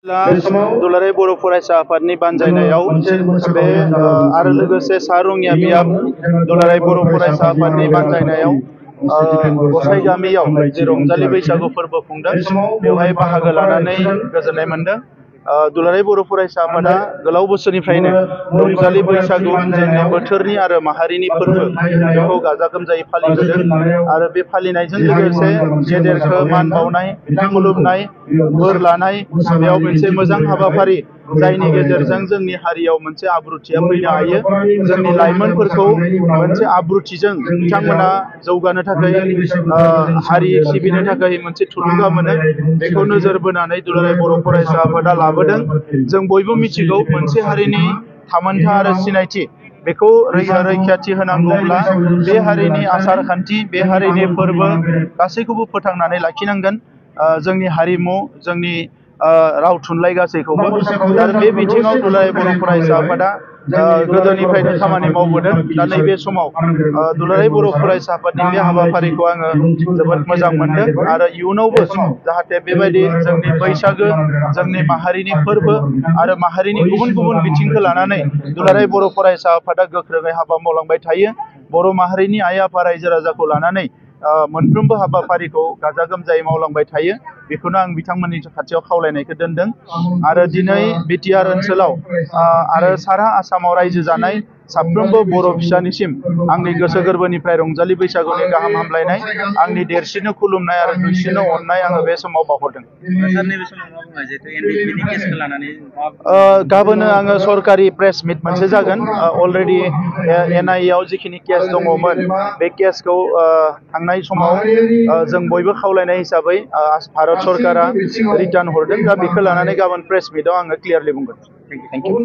दुलाराय बर' फरायसा आफादनि बानजायनायाव बे आरो लोगोसे सा रङिया बियाब दुलाराय बर' फरायसा आफादनि बानजायनायाव गसाइ गामियाव जे रंजालि बैसागु फोरबो खुंदों बेवहाय बाहागो लानानै गोजोननाय मोनदों। दुलाराय बर' फरायसा आफादा गोलाव बोसोरनिफ्रायनो रंजालि बैसागु जोंनि बोथोरनि आरो माहारिनि फोरबो बेखौ गाजा गोमजायै फालिबोदों आरो बे फालिनायजों लोगोसे गेदेरखौ मान बावनाय खुलुमनाय बोर लानाय बेयाव मोनसे मोजां हाबाफारि जायनि गेजेरजों जोंनि हारियाव मोनसे आब्रुथिया फैनो हायो। जोंनि लाइमोनफोरखौ मोनसे आब्रुथिजों बिथांमोना जौगानो थाखाय हारि सिबिनो थाखाय मोनसे थुलुंगा मोनो। बेखौ नोजोर बोनानै दुलाराय बर' फरायसा आफादा लाबोदों। जों बयबो मिथिगौ मोनसे हारिनि थामोनथा आरो सिनायथि बेखौ रैखाथि होनांगौब्ला बे हारिनि आसार खान्थि बे हारिनि फोरबो गासैखौबो फोथांनानै लाखिनांगोन। जोंनि हारिमु जोंनि राव थुनलाइ गासैखौबो आरो बे बिथिङाव दुलाराय बर' फरायसा आफादा गोदोनिफ्रायनो खामानि मावबोदों। दा नैबे समाव दुलाराय बर' फरायसा आफादनि बे हाबाफारिखौ आङो जोबोद मोजां मोनदों आरो इयुनावबो जाहाथे बेबायदि जोंनि बैसागो जोंनि माहारिनि फोरबो आरो माहारिनि गुबुन गुबुन बिथिंखौ लानानै दुलाराय बर' फरायसा आफादा गोख्रोङै हाबा मावलांबाय थायो। बर' माहारिनि आइ आफा रायजो राजाखौ लानानै मोनफ्रोमबो हाबाफारिखौ गाजा गोमजायै मावलांबाय थायो। बेखौनो आं बिथांमोननि खाथियाव खावलायनायखौ दोनदों आरो दिनै बिटिआर ओनसोलाव आरो सारा आसामाव रायजो जानाय साफ्रोमबो बर' फिसानिसिम आंनि गोसो गोरबोनिफ्राय रंजालि बैसागुनि गाहाम हामलायनाय आंनि देरसिननो खुलुमनाय आरो दुइसिननो अननाय आङो बे समाव बावहरदों। गाबोनो आङो सरकारि प्रेस मिट मोनसे जागोन। अलरेडि NIA आव जिखिनि केस दङमोन बे केसखौ थांनाय समाव जों बयबो खावलायनाय हिसाबै भारत सरकारा रिटार्न हरदों। दा बेखौ लानानै गाबोन प्रेस मिटआव आङो क्लियारलि बुंगोन। Thank you.